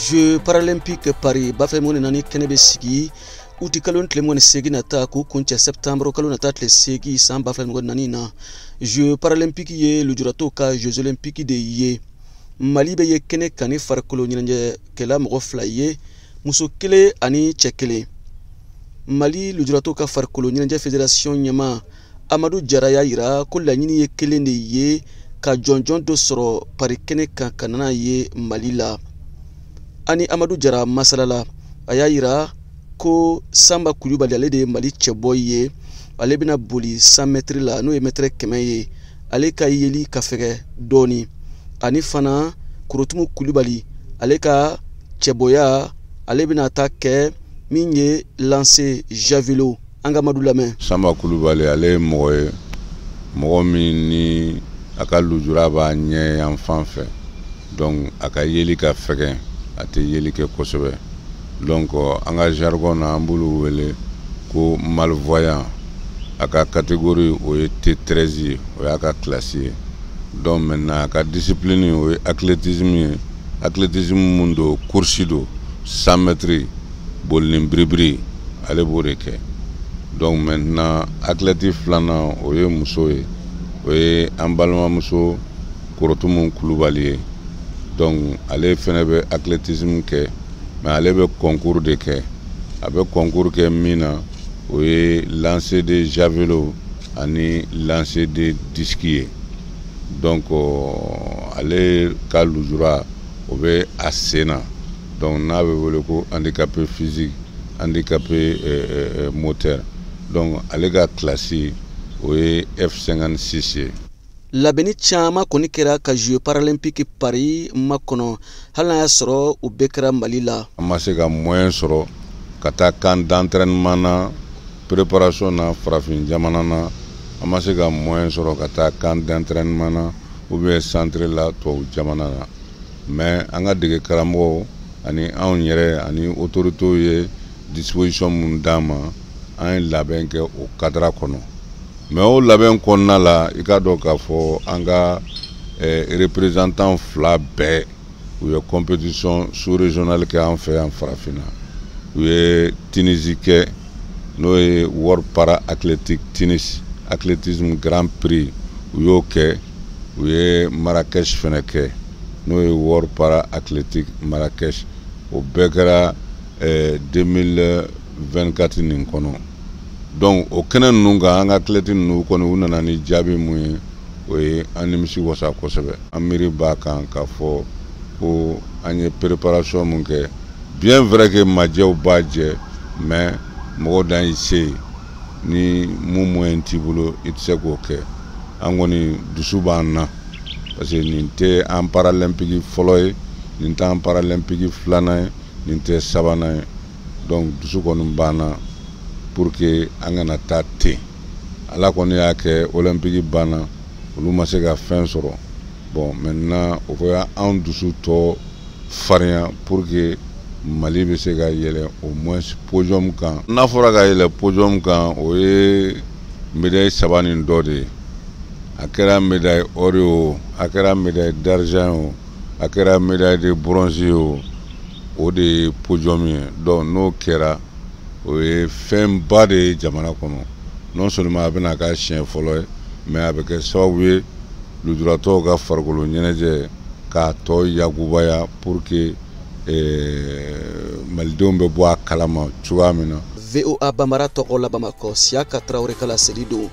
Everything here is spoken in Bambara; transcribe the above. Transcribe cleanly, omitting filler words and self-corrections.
Jeux paralympiques Paris 2024 kɛnɛ bɛ sigi uti kalo tile 28 nata k'u kuncɛ septembre kalo nata tile 8 san 2024 na. Jeux paralympiques ye lujuratɔw ka Jeux olympiques de ye. Mali bɛ ye kɛnɛ kan ni farikolo ɲɛnajɛkɛla mɔgɔ 2 ye, muso 1 ani cɛ 1. Mali lujuratɔw ka farikolo ɲɛnajɛ fédération ɲɛmaa Amadu Jara y'a yira ko laɲini ye kelen de ye ka jɔnjɔn dɔ sɔrɔ Paris kɛnɛ kan ka na n'a ye Mali la. Ani Amadu Jara masalala, a y'a yira ko Sanba Kulubali ale de ye Mali cɛbɔ ye, ale bɛna boli 100 mètres la, n'o ye mɛtɛrɛ 100 ye. Ale ka yeli ka fɛgɛ dɔɔni. Ani fana Korotumu Kulubali ale ka cɛbɔya, ale bɛna ta kɛ min ye lancer javelot. An ka Amadu lamɛn. Sanba Kulubali ale ye mɔgɔ ye, mɔgɔ min ni a ka lujura b'a ɲɛ yan fan fɛ, donc a ka yeli ka fɛgɛn, a tɛ yeli kɛ kosɛbɛ. Donc an ka jargon na an b'olu wele ko malvoyant. A ka catégorie o ye T13 ye, o y'a ka classe ye. Donc maintenant a ka discipline o ye athlétisme ye. Athlétisme mun don, course don, 100 mètres boli ni biribiri, ale b'o de kɛ. Donc maintenant athlète filanan o ye muso ye, o ye an balimamuso Korotumu Kulubali ye. Donc ale fɛnɛ bɛ athlétisme kɛ, mais ale bɛ concours de kɛ. A bɛ concours kɛ min na, o ye lancer de javelot ani lancer de disque ye. Donc ale ka lujura o bɛ a sen na, donc n'a bɛ wele ko handicapé physique, handicapé moteur. Donc ale ka classe o ye F56 ye. Labɛnni caman kɔni kɛra ka Jeux paralympiques Paris makɔnɔ, hali n'a y'a sɔrɔ u bɛɛ kɛra Mali la. An ma se ka moyen sɔrɔ ka taa camp d'entraînement na, préparation na farafin jamana na. An ma se ka moyen sɔrɔ ka taa camp d'entraînement na ou bien centre la tubabu jamana na. Mais an ka dege karamɔgɔw ani anw yɛrɛ ani autorités ye disposition mun d'an ma, an ye labɛn kɛ o cadre kɔnɔ. Mais o labɛn kɔnɔna la, i k'a dɔn k'a fɔ an ka représentant 2 bɛɛ u ye compétition sous-régionale kɛ an fɛ yan farafinna. U ye Tunisie kɛ, n'o ye World Para Athlétique Tunis Athlétisme Grand Prix, u y'o kɛ. U ye Marrakech fɛnɛ kɛ, n'o ye World Para Athlétique Marrakech. O bɛɛ kɛra 2024 nin kɔnɔ. Donc o kɛnɛ ninnu kan, an ka athlète ninnu kɔni u nana ni jaabi mun ye, o ye an nimisi wasa kosɛbɛ. An miiri b'a kan k'a fɔ ko an ye préparation mun kɛ, bien vrai que majɛw b'a jɛ, mais mɔgɔ dan y'i se ye, ni mun moyen t'i bolo i tɛ se k'o kɛ. An kɔni dusu b'an na, parce que nin tɛ an paralympique fɔlɔ ye, nin t'an paralympique filanan ye, nin tɛ sabanan ye. Donc dusu kɔni b'an na pour que an kana taa ten. Ala kɔni y'a kɛ olympique banna, olu ma se ka fɛn sɔrɔ. Bon maintenant o fɔ anw dusu tɔ farinya pour que Mali bɛ se ka yɛlɛ au moins podium kan. N'a fɔra ka yɛlɛ podium kan, o ye médaille 3 nin dɔ de ye. A kɛra médaille or ye o, a kɛra médaille d'argent ye o, a kɛra médaille de bronze ye o, o de ye podium ye. Donc n'o kɛra, o ye fɛnba de ye jamana kɔnɔ. Non seulement a bɛna k'a siɲɛ fɔlɔ ye, mais a bɛ kɛ sababu ye lujuratɔw ka farikolo ɲɛnajɛ k'a tɔ yakubaya pour que malidenw bɛ bɔ a kalama cogoya min na. VOA Bambara tɔgɔ la Bamakɔ, Siyaka Tarawele ka laseli don.